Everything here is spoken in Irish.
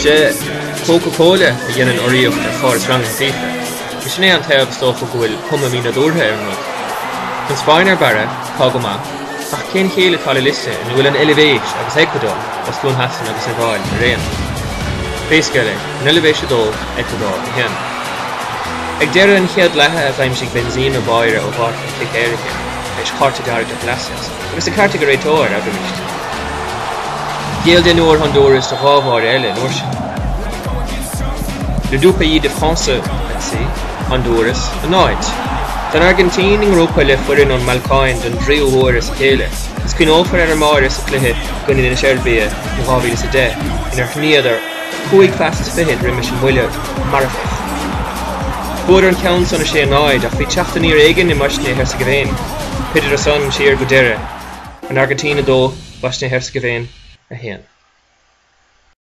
Sea, Coca Cola a dhéanann urraíocht ar chóras rangaithe FIFA, agus sin é an taobh is dócha go bhfuil cuma mínádúrtha ar an rud. An Spáinn ar barra, tá go maith, ach cén chéill atá le liosta ina bhfuil an Eilvéis agus Eacuadór os cionn Shasana agus an Iodáil araon? Pé scéal é, an Eilvéis 2, Eacuadór 1. Ag deireadh an chéad leatha a d'aimsigh Benzema báire ó dháta an chic éirice, tar éis cárta dearg do Palacios, agus an ceart ag an réiteoir, abraimis. Ghéill deichniúr Hondúras do dhá bháire eile an uair sin. Les deux pays de France, FC, Hondúras, 0. Tá an Airgintín i ngrúpa le foireann ón mBalcáin don dtríú huair as a chéile agus cuimhneofar ar an mbáire sa chluiche i gcoinne na Seirbia in 2010 inar shnoíodar cúig phas is fichead roimis an mbuille marfach. Bhuadar an ceann san 6, 0 ach bhí teacht aniar éigin i mBoisnia-Heirseagaivéin. Throideadar san siar go deireadh. An Airgintín 2, Boisnia-Heirseagaivéin 1.